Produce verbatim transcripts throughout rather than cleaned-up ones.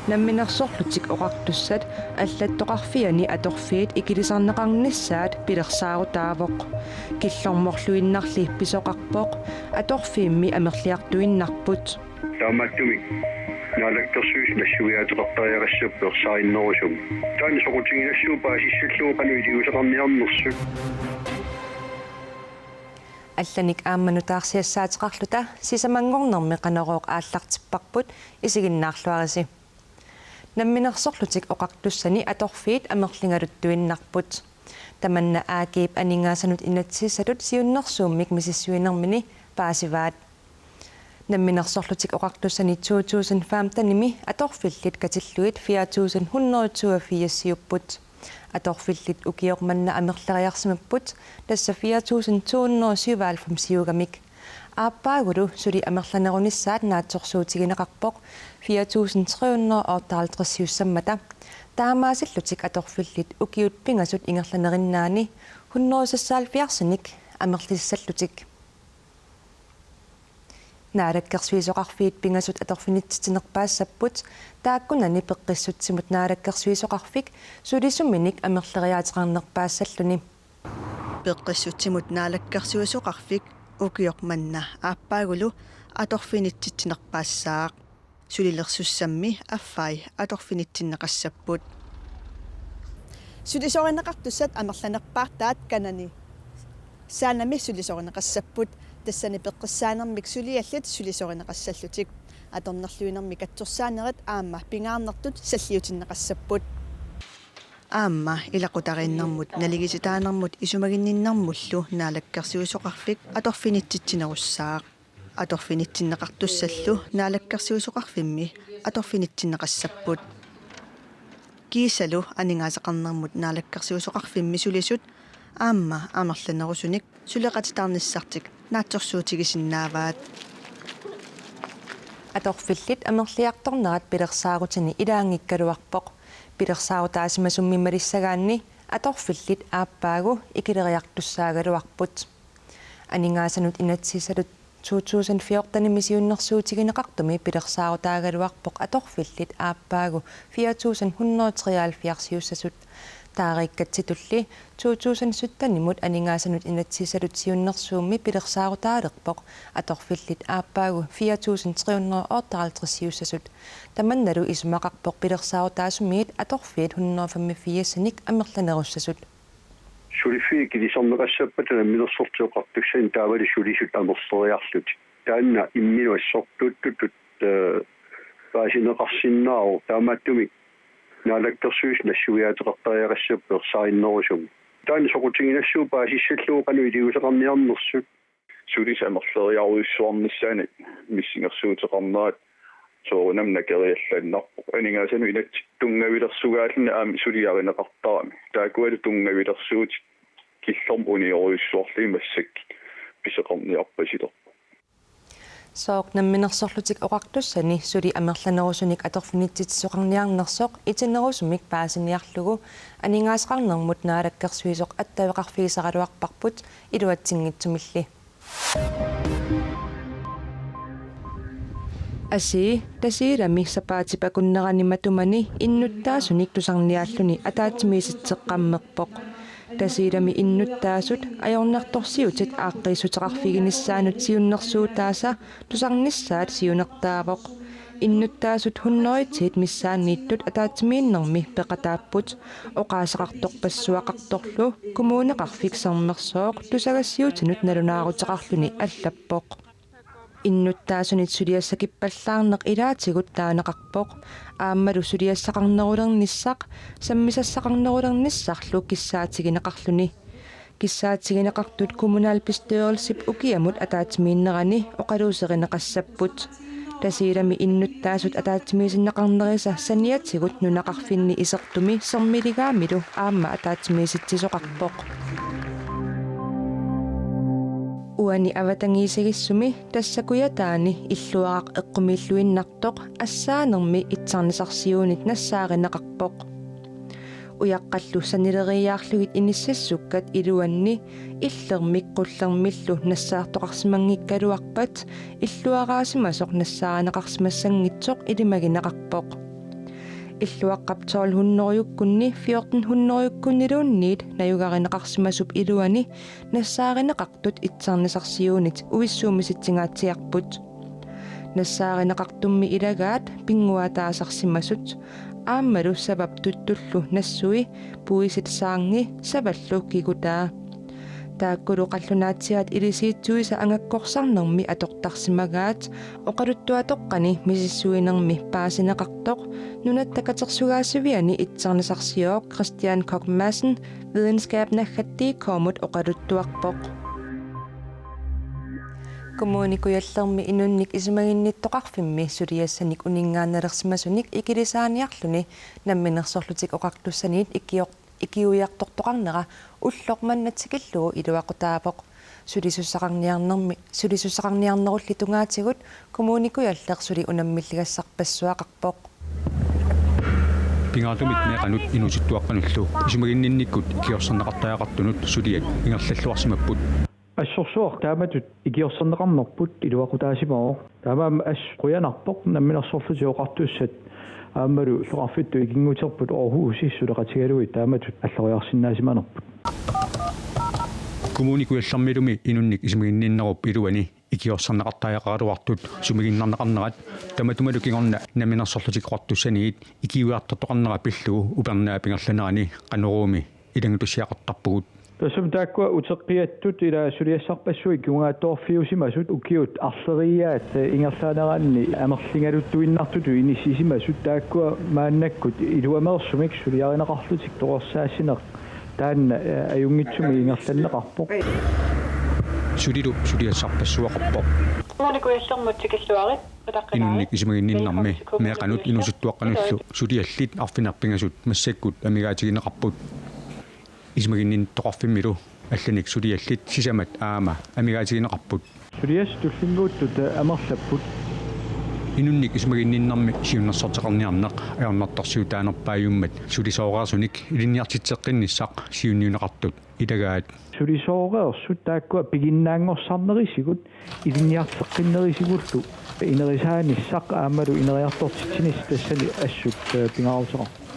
Namminersorlutik Oqartussat allattoqarfiani atorfiit ikilisarneqarnissaat pilersaarutaavoq. Killormorluinnarli pisoqarpoq, atorfiimmi amerliartuinnarput. Taamaattumik Naalakkersuisut nassuiaateqartariaqassapput ersarinnerusumik. Taanna soqutiginassuup paasissallugu qanoq iliuuseqarniarnersut. Allanik aamma nutaarsiassaateqarluta sisamanngornermi Qanorooq aallartipparput, isiginnaarluarisi. Namminersorlutik Oqartussani atorfiit amerligaluttuinnarput. Tamanna A G-p aningaasanut inatsisissatut siunnersuummik misissuinermini paasivaat. Namminersorlutik Oqartussani to tusind femtenimi atorfillit katillugit fire tusind hundrede toogfirsiupput. Atorfillit ukioq manna amerleriarsimapput, tassa fire tusind to hundrede syvoghalvfemsiugamik. Aappaagulu suli amerlanerunissaat naatsorsuutigineqarpoq fire tusind tre hundrede otteoghalvtredsiussammata. Taamaasillutik atorfillit ukiut pingasut ingerlanerinnaanni hundrede seksoghalvfjerdsinik amerlisissallutik. Naalakkersuisoqarfiit pingasut atorfinitsitsinerpaassapput, taakkunani Peqqissutsimut Naalakkersuisoqarfik sulisuminik amerleriaateqarnerpaassalluni. Peqqissutsimut Naalakkersuisoqarfik ukioq manna aappaagulu atorfinitsitsinerpaassaaq. Sulilersussammi affai atorfinitsinneqassapput. Sulisorineqartussat amerlanerpaartaat Kanani Saanami sulisorineqassapput, tassani peqqissaanermik suliallit sulisorineqassallutik. Atornerluinermi katsorsaanerit aamma pingaarnertut salliutinneqassapput. Aamma ilaqutariinnermut naligiissitaanermut isumaginninnermullu Naalakkersuisoqarfik atorfinitsitsinerussaaq. Atorfinitsinneqartussallu Naalakkersuisoqarfimmi atorfinitsinneqassapput. Kiisalu aningaasaqarnermut Naalakkersuisoqarfimmi sulisut aamma amerlanerusunik suleqatitaarnissartik naatsorsuutigisinnaavaat. Atorfillit amerliartornerat pilersaarutini ilaanngikkaluarpoq. Pilersaarutaasimasummi malissagaanni atorfillit aappaagu ikileriartussaagaluarput. Aningaasanut inatsisissatut to tusind fjortenimi siunnersuutigineqartumi pilersaarutaagaluarpoq atorfillit aappaagu fire tusind hundrede treoghalvfjerdsiussasut. Taariikkatsitulli to tusind syttenimut aningaasanut inatsisissatut siunnersuummi pilersaarutaalerpoq atorfillit aappaagu fire tusind tre hundrede otteoghalvtredsiussasut. Tamannalu isumaqarpoq pilersaarutaasumiit atorfiit hundrede femogfirsinik amerlanerussasut. Suliffiit ikilisarneqassappata Namminersorlutik Oqartussani taavalu sulisut amerleriarlutik. Taanna imminut assortuuttutut, eh, paasineqarsinnaavoq, taamaattumik Naalakkersuisut nassuiaateqartariaqassapput ersarinnerusumik. Taanna soqutiginassuup paasissallugu qanoq iliuuseqarniarnersut. Sulisut amerleriarujussuarnissaannik missingersuuteqarnerat soorunami nakeriallannarpoq. Aningaasanut inatsisit tunngavilersugaalluni aamma suliarineqartarami. Taakkualu tunngavilersuutit killormut uniorujussuarlugit massakkut pisoqarniarpasilerpoq. Sooq Namminersorlutik Oqartussani suli amerlanerusunik atorfinitsitsisoqarniarnersoq itinerusumik paasiniarlugu aningaasaqarnermut Naalakkersuisoq attaveqarfigisaraluarparput iluatsinngitsumilli. Asii Tasiilami sapaatip akunnerani matumani innuttaasunik tusarniaalluni ataatsimiisitseqqammerpoq. Tasiilami innuttaasut ajornartorsiutit aaqqiissuteqarfiginissaannut siunnersuutaasa tusarnissaat siunertaavoq. Innuttaasut hundrede-it missaanniittut ataatsimiinnermi peqataapput, oqaaseqartorpassuaqartorlu Kommuneqarfik Sermersooq tusagassiuutinut nalunaaruteqarluni allappoq. Innuttaasunit suliassakippallaarneq ilaatigut taaneqarpoq, aammalu suliassaqarnerulernissaq sammisassaqarnerulernissarlu kissaatigineqarluni. Kissaatigineqartut kommunalbestyrelsip ukiamut ataatsimiinnerani oqaluuserineqassapput. Tasiilami innuttaasut ataatsimiisinneqarnerisa saniatigut nunaqarfinni isertumi sermiligaamilu aamma ataatsimiisitsisoqarpoq. Uani avatangiisigissumi tassa Kujataani Illuaraq eqqumiilluinnartoq assaanermi itsarnisarsiuunit nassaarineqarpoq. Ujaqqallu sanileriiaarlugit inissassukkat iluanni illermik qullermillu nassaartoqarsimanngikkaluarpat illuaraasimasoq nassaarineqarsimassanngitsoq ilimagineqarpoq. Illuaqqap tolv hundrede-kkunni fjorten hundrede-kkunniluunniit najugarineqarsimasup iluani nassaarineqartut itsarnisarsiuunit uissuumisitsingaatsiarput. Nassaarineqartummi ilagaat pinnguaataasarsimasut aammalu savap tuttullu nassui puisit saarngi savallu kigutaa. Taakkulu qallunaatsiaat ilisiitsuisa angakkorsarnermi atortarsimagaat oqaluttuatoqqani misissuinermi paasineqartoq Nunatta Katersugaasiviani itsarnisarsiooq Christian Koch Madsen Videnskab naggat D K-mut oqaluttuarpoq. Kommune Kujallermi inunnik isumaginnittoqarfimmi suliassanik uninngaannalersimasunik ikilisaaniarluni Namminersorlutik Oqartussaniit ikior-, ikiuiartortoqarnera ulloq manna tikillugu iluaqutaavoq. Sulisussaqarniarnermi, sulisussaqarniarnerulli tungaatigut Kommune Kujalleq suli unammilligassarpassuaqarpoq. Pingaartumik meeqqanut inuusuttuaqqanullu isumaginninnikkut ikiorserneqartariaqartunut suliat ingerlalluarsimapput. Assorsuaq taamatut ikiorserneqarnerput iluaqutaasimavoq. Taamaammat assut qujanarpoq Namminersorlutik Oqartussat aammalu illoqarfittut ikinnguterput Aarhusi suleqatigalugit taamatut alloriarsinnaasimanerput. Kommune Kujallermilumi inunnik isumaginninnerup iluani ikiorserneqartariaqaraluartut sumiginnarneqarnerat tamatumalu kingorna Namminersorlutik Oqartussaniit ikiuiartortoqarnera pillugu upernaap ingerlanerani Qanoruumi ilanngutussiaqartarpugut. Tassami taakkua uteqqiattut ila suliassarpassuit kinguaattoorfiusimasut ukiut arleriiaat ingerlaneranni amerligaluttuinnartutut inissisimasut taakkua maannakkut iluameersumik suliarineqarlutik torersaassineq taanna, eh, ajunngitsumik ingerlanneqarpoq. Sulilu suliassarpassuaqarpoq. Kommune Kujallermut tikilluarit. Inunnik isumaginninnermi meeqqanut inuusuttuaqqanullu suliallit arfineq-pingasut massakkut amigaatigineqarput. Isumaginnittoqarfimmilu allanik suliallit sisamat aamma amigaatigineqarput. Suliassat tullinnguuttut amerlapput. Inunnik isumaginninnermi siunnersorteqarniarneq ajornartorsiutaanerpaajummat sulisooreersunik ilinniartitseqqinnissaq siunniunneqartut ilagaat. Sulisooreersut taakkua piginnaanngorsarnerisigut ilinniarteqqinnerisivullu inerisaanissaq aammalu ineriartortitsinissaq tassani assut, eh, pingaaruteqarpoq.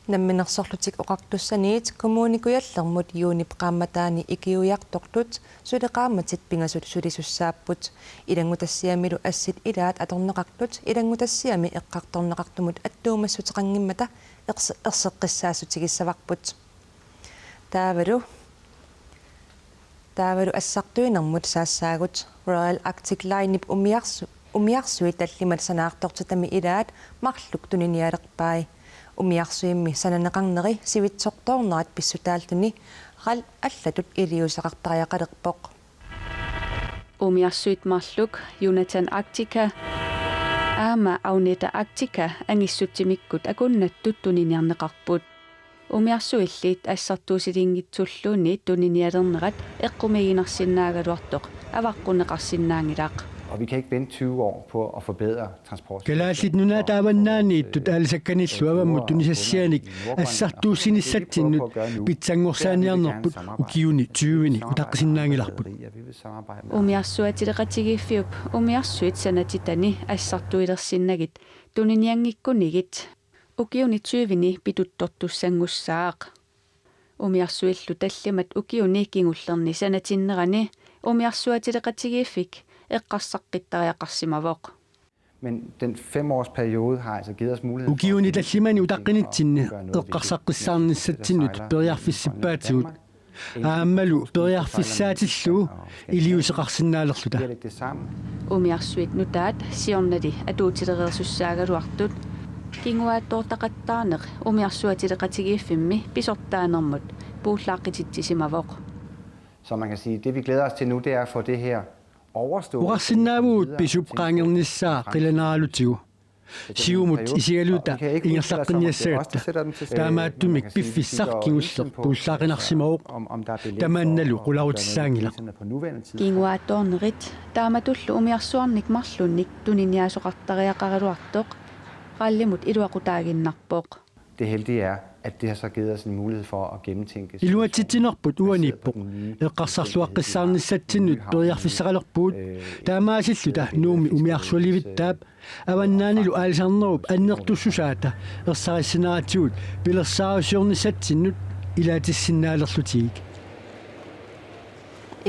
Namminersorlutik Oqartussaniit Kommune Kujallermut juunip qaammataani ikiuiartortut suli qaammatit pingasut sulisussaapput. Ilanngutassiamilu assit ilaat atorneqartut ilanngutassiami eqqartorneqartumut attuumassuteqanngimmata erse-, erseqqissaassutigissavavut. Taavalu, taavalu assartuinermut saassaagut. Royal Arctic Linep umiarsu-, umiarsuit tallimat sanaartortitami ilaat marluk tuninialerpai. Umiarsuimmi sananeqarneri sivitsortoornerat pissutaalluni RAL allatut iliuuseqartariaqalerpoq. Umiarsuit marluk Jonathan Arctica aamma Agnete Arctica angissutsimikkut akunnattut tuniniarneqarput. Umiarsuilli assartuusilinngitsulluunniit tuninialernerat eqqumiiginarsinnaagaluartoq avaqqunneqarsinnaanngilaq. Og vi kan ikke vente tyve år på at forbedre transport. Kalaallit Nunaata avannaaniittut aalisakkanillu avammut tunisassianik assartuussinissatsinnut pitsanngorsaaniarnerput ukiuni tyveni utaqqisinnaanngilarput. Umiarsuatileqatigiiffiup umiarsuit sanatitani assartuilersinnagit tuninianngikkunigit ukiuni tyveni pituttortussanngussaaq. Umiarsuillu tallimat ukiuni kingullerni sanatinnerani umiarsuatileqatigiiffik eqqarsaqqittariaqarsimavoq. Men den femårsperiode har altså givet os mulighed for at finde en løsning og gøre noget ved det. Ukiuni tallimani utaqqinitsinni eqqarsaqqissaarnissatsinnut periarfissippaatigut. Aammalu periarfissaatillugu iliuuseqarsinnaalerluta. Umiarsuit nutaat siornali atuutilereersussaagaluartut kinguaattoortaqattaarneq umiarsuatileqatigiiffimmi pisortaanermut puullaaqqititsisimavoq. Så man kan sige, det vi glæder os til nu, det er at få det her overstået. Oqarsinnaavugut pisup qaangernissaa qilanaaralutigu. Siumut isigaluta ingerlaqqinniassagatta. Taamaattumik piffissaq kingulleq puullaaqqinarsimavoq. Tamannalu qularutissaanngilaq. Kinguaattoornerit taamatullu umiarsuarnik marlunnik tuniniaasoqartariaqaraluartoq RAL-imut iluaqutaaginnarpoq. Det heldige er, At det har så givet os en mulighed for at gennemtænke. Iluatsitsinerput uaniippoq. Eqqarsarluaqqissaarnissatsinnut periarfissaqalerpugut. Taamaasilluta Nuummi umiarsualivittaap avannaanilu aalisarnerup annertussusaata ersarissineratsigut pilersaarusiornissatsinnut ilaatissinnaalerlutigik.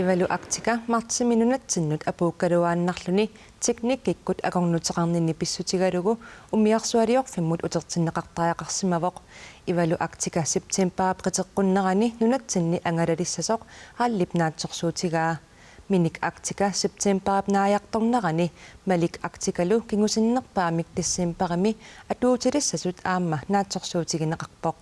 Ivalu Arctica martsimi nunatsinnut apuukkaluaannarluni teknikkikkut akornuteqarnini pissutigalugu umiarsualiorfimmut utertinneqartariaqarsimavoq. Ivalu Arctica septembarip qiteqqunnerani nunatsinni angalalissasoq hallip naatsorsuutigaa. Minik Arctica septembarip naajartornerani Malik Arcticalu kingusinnerpaamik decembarimi atuutilissasut aamma naatsorsuutigineqarpoq.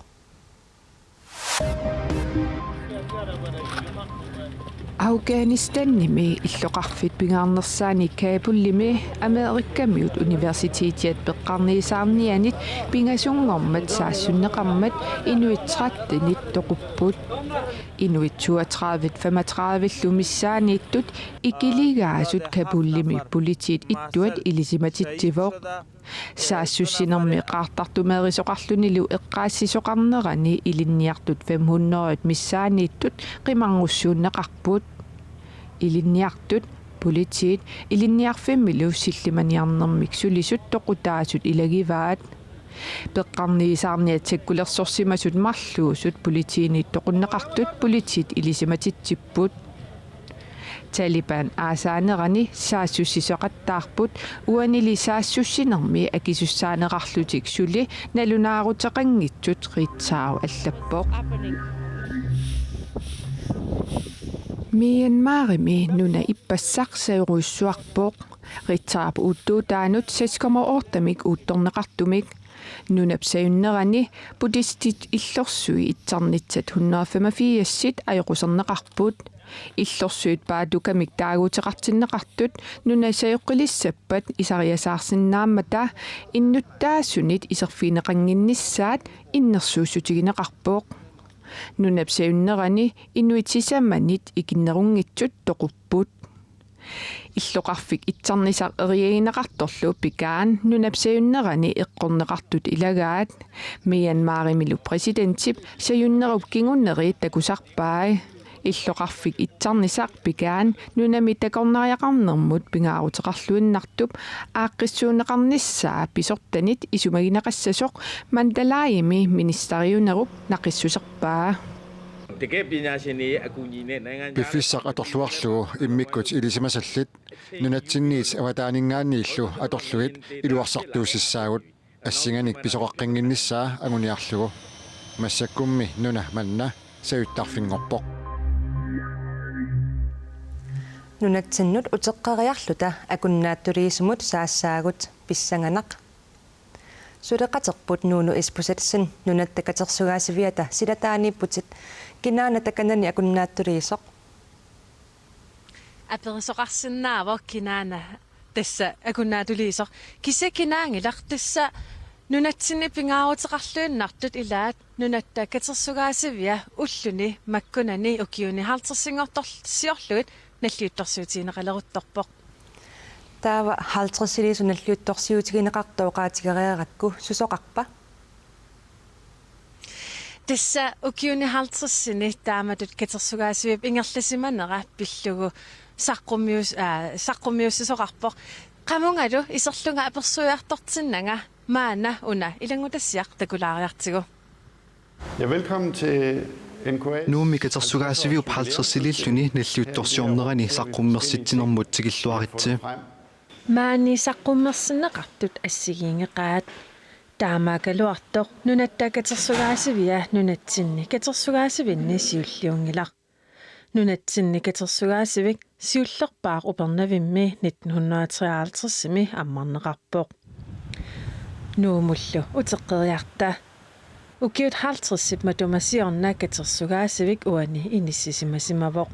Afghanistanimi illoqarfit pingaarnersaanni Kabulimi Amerikamiut universitetiat peqqarniisaarnianit pingasunngormat saassunneqarmat inuit trettenit toqupput. Inuit toogtredive femogtredive-llu missaanniittut ikiligaasut Kabulimi politiit ittuat ilisimatitsivoq. Saassussinermi qaartartumeerisoqarlunilu eqqaassisoqarnerani ilinniartut fem hundrede missaanniittut qimarngussuunneqarput. Ilinniartut, politiit, ilinniarfimmilu sillimaniarnermik sulisut toqutaasut ilagivaat. Peqqarniisaarniat sakkulersorsimasut marluusut politiinit toqunneqartut politiit ilisimatitsipput. Taliban aasaanerani saassussisoqattaarput uanili saassussinermi akisussaaneqarlutik suli nalunaaruteqanngitsut, Ritzau allappoq. Myanmarimi nuna ippassaq sajorujussuarpoq. Ritzaup uuttuutaanut seks komma otte-mik uuttorneqartumik. Nunap sajunnerani buddhistit illorsui itsarnitsat hundrede femogfirs-it ajoquserneqarput. Illorsuit paatukamik taaguuteqartinneqartut nuna sajoqqilissappat isariasaarsinnaammata innuttaasunit iserfigineqannginnissaat innersuussutigineqarpoq. Nunap sajunnerani inuit sisamanit ikinnerunngitsut toqupput. Illoqarfik itsarnisaq eriagineqartorlu Pikaan nunap sajunnerani eqqorneqartut ilagaat. Myanmarimilu præsidentip sajunnerup kinguneri takusarpai. Illoqarfik itsarnisaq Pikaan nunami takornariaqarnermut pingaaruteqarluinnartup aaqqissuunneqarnissaa pisortanit isumagineqassasoq Mandalayimi ministeriunerup naqissuserpaa. Piffissaq atorluarlugu immikkut ilisimasallit nunatsinniit avataaninngaanniillu atorlugit iluarsartuussissaagut, assinganik pisoqaqqinngillissaa anguniarlugu. Massakkummi nuna manna sajuttarfinngorpoq. Nunatsinnut uteqqeriarluta akunnaattuliisumut saassaagut, pissanganaq. Suleqaterput Nuunu Isbosethsen nunatta katersugaasiviata silataaniipputit, kinaana takanani akunnaattuliisoq? Aperisoqarsinnaavoq kinaana tassa akunnaattuliisoq. Kisianni kinaanngilaq, tassa nunatsinni pingaaruteqarluinnartut ilaat nunatta katersugaasivia ulluni makkunani ukiuni halvtredsinngortorsiorlugit nalliuttorsiutigineqaleruttorpoq. Taava halvtredsiliisut nalliuttorsiutigineqartoq oqaatigeriarakku susoqarpa? Tassa ukiuni halvtredsini taamatut katersugaasivip ingerlasimanera pillugu saqqummius-, aa, saqqummiussisoqarpoq. Qamungalu iserlunga apersuiartortinnanga maanna una ilanngutassiaq takulaariartigu. Ja, velkommen til N K A. Nuummi katersugaasiviup halvtredsiliilluni nalliuttorsiornerani saqqummersitsinermut tikilluaritsi. Maani saqqummersinneqartut assigiinngeqaat. Taamaakkaluartoq nunatta katersugaasivia nunatsinni katersugaasivinni siulliunngilaq. Nunatsinni katersugaasivik siullerpaaq Upernavimmi nitten hundrede og treoghalvtredsimi ammarneqarpoq. Nuummullu uteqqeriarta. Ukiut halvtredsip matuma siorna katersugaasivik uani inissisimasimavoq.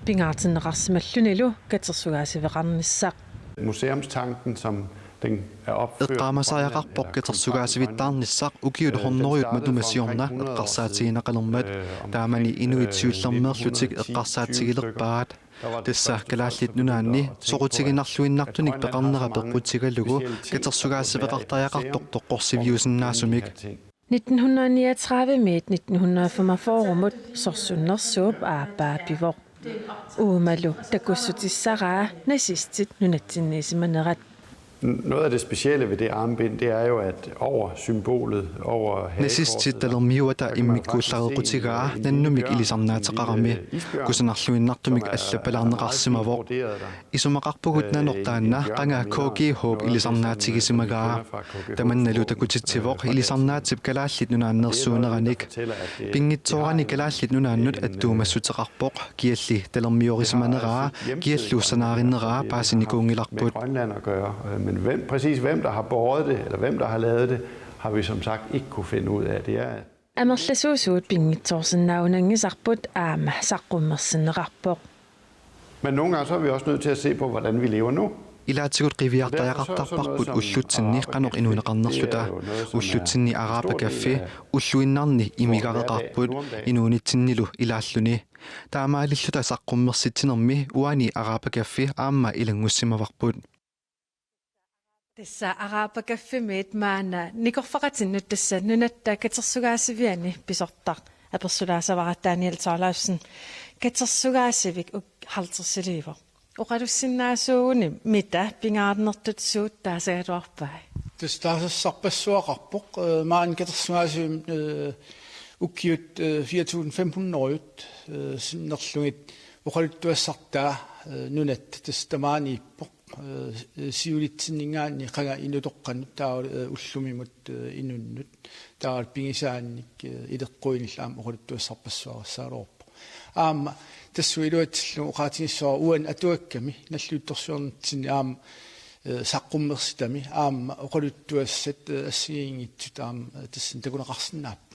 Pingaartinneqarsimallunilu katersugaasiveqarnissaq. Museumstanken, som den er opført. Eqqaamasariaqarpoq katersugaasivittaarnissaq ukiut hundredet matuma siorna eqqarsaatigineqalermat. Taamani inuit siullermeerlutik eqqarsaatigilerpaat. Tassa Kalaallit Nunaanni soqutiginarluinnartunik peqarnera peqqutigalugu katersugaasiveqartariaqartoq toqqorsiviusinnaasumik. Nitten hundrede niogtredive-miit nitten hundrede femogfyrre-mut sorsunnersuup aappaa pivoq. Uumalu takussutissaraa nazistit nunatsinniisimanerat. Noget af det specielle ved det armbind, det er jo, at over symbolet, over hagekortet, Nazistit talermiuata immikkuullarequtigaa nannumik ilisarnaateqarami. Kusanarluinnartumik allappalaarneqarsimavoq. Isumaqarpugut nanoq taanna qanga K G H-p ilisarnaatigisimagaa. Tamannalu takutitsivoq ilisarnaatip Kalaallit Nunaanneersuuneranik. Pinngitsoorani Kalaallit Nunaannut attuumassuteqarpoq. Kialli talermiorisimaneraa, kiallu sanaarinneraa paasinikuunngilarput. Med Grønland at gøre. Øh, Men hvem, præcis hvem der har båret det, eller hvem der har lavet det, har vi som sagt ikke kunne finde ud af. Det er Amerlasuusugut pinngitsoorsinnaajunanngisarput aamma saqqummersinneqarpoq. Men nogle gange så er vi også nødt til at se på, hvordan vi lever nu. Ilaatigut qiviartariaqartarparput ullutsinni qanoq inuuneqarnerluta. Ullutsinni Arabakaffi ulluinnarni imigareqarput inuunitsinnilu ilaalluni. Taamaalilluta saqqummersitsinermi uani Arabakaffi aamma ilanngussimavarput. Tassa Arabakaffimiit maanna nikorfaqatinnut tassa Nunatta Katersugaasiviani pisortaq apersulaasavara Daniel Thorleifsen. Katersugaasivik uk-, halvtredsiliivoq. Oqalussinnaasuuguni mita pingaarnertut suut taasagaluarpai? Tassa taasassarpassuaqarpoq, øh, maani katersugaasivimmi, øh, ukiut, øh, fire tusind fem hundrede, øh, sinnerlugit oqaluttuassartaa, øh, Nunatta tassa tamaaniippoq, øh, siunitsinninngaanniit qanga inutoqqanut taava, øh, ullumimut, øh, inunnut taava pigisaannik, øh, ileqquinillu aamma oqaluttuassarpassuaqassagaluarpoq. Aamma tassunga iluatsillugu oqaatigissavara uani atuakkami nalliuttorsiornitsinni aamma, øh, saqqummersitami aamma oqaluttuassat, øh, assigiinngitsut aamma, øh, tassani takuneqarsinnaapput.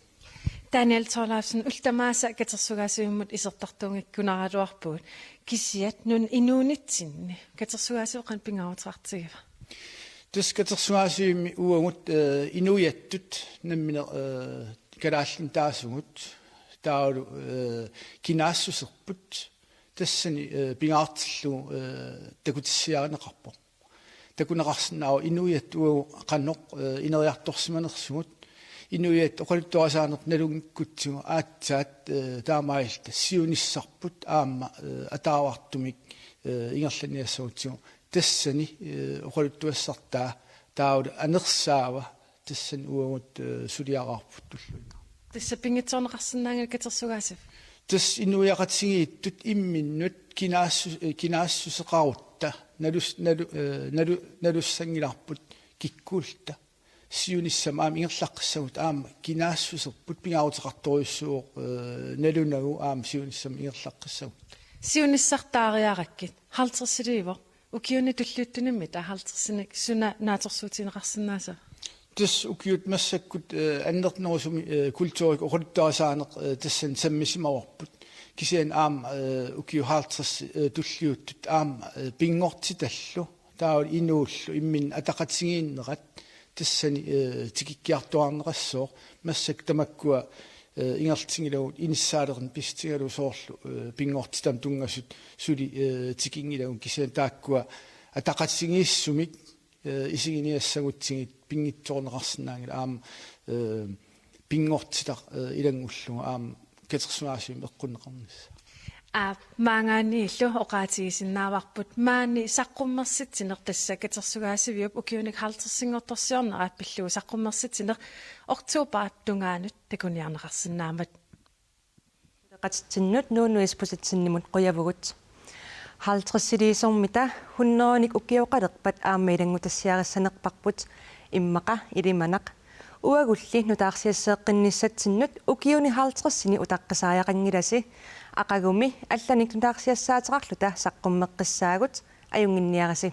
Daniel Thorleifsen, ullut tamaasa katersugaasivimmut isertartuunngikkunaraluarpugut. Kisianni nunap inuunitsinni katersugaasivik qanoq pingaaruteqartigiva? Tassa katersugaasivimmi uagut, øh, inuiattut nammineq, øh, kalaallinut taasugut taavalu, øh, kinaassuserput tassani, øh, pingaartillugu, øh, takutissiarineqarpoq. Takuneqarsinnaavoq inuiattut uagut qanoq, øh, ineriartorsimanersugut. Inuiattut oqaluttuarisaanertut nalunngikkutsigu aatsaat, øh, taamaalilluta siunissarput aamma, øh, ataavartumik, øh, ingerlanniassagutsigu. Tassani, øh, oqaluttuassartaa taavalu anersaava tassani uagut, øh, suliaraarput tulluinnarni. Tassa pinngitsoorneqarsinnaanngilaq katersugaasivik? Tassa inuiaqatigiittut imminnut kinaassu-, øh, kinaassuseqarutta nalus-, nalu-, øh, nalu-, nalussanngilarput kikkuulluta. Siunissami aamma ingerlaqqissagutsigu aamma kinaassuserput pingaaruteqartorujussuuvoq, øh, nalunagu aamma siunissami ingerlaqqissagutsigu. Siunissartaariarakkit, halvtredsiliivoq, ukiuni tulliuttuni mita halvtredsinik suna naatsorsuutigineqarsinnaassavat? Tassa ukiut massakkut, øh, annertunerusumik, øh, kulturikkut oqaluttuarisaaneq, øh, tassani sammisimavarput. Kisianni aamma, øh, ukiut halvtreds, øh, tulliuttut aamma, øh, pinngortitallu taavalu inuullu imminnut ataqatigiinnerat tassani, øh, tikikkiartuaarneqassooq. Massakkut tamakkua, øh, ingerlatinngilagut inissaaleqineq pissutigalugu soorlu, øh, pinngortitami tunngasut suli, øh, tikinngilagut kisianni taakkua ataqatigiissumik, øh, isiginiassagutsigit pinngitsoorneqarsinnaanngilaq aamma, øh, pinngortitaq, øh, ilanngullugu aamma katersugaasivimmi eqqunneqarnissaq. Aap, maanngaanniillu oqaatigisinnaavarput maani saqqummersitsineq tassa katersugaasiviup ukiunik halvtredsinngortorsiornera pillugu saqqummersitsineq oktobarip tungaanut takuniarneqarsinnaammat. Qatitsinnut Nuunu Isbosethsenimut qujavugut. Halvtredsiliisormita hunnorujunik ukioqalerpat aamma ilanngutassiarissanerparput immaqa ilimanaq. Uagulli nutaarsiasseeqqinnissatsinnut ukiuni halvtredsini utaqqisariaqanngilasi. Aqagumi allanik nutaarsiassaateqarluta saqqummeqqissaagut, ajunnginniarisi.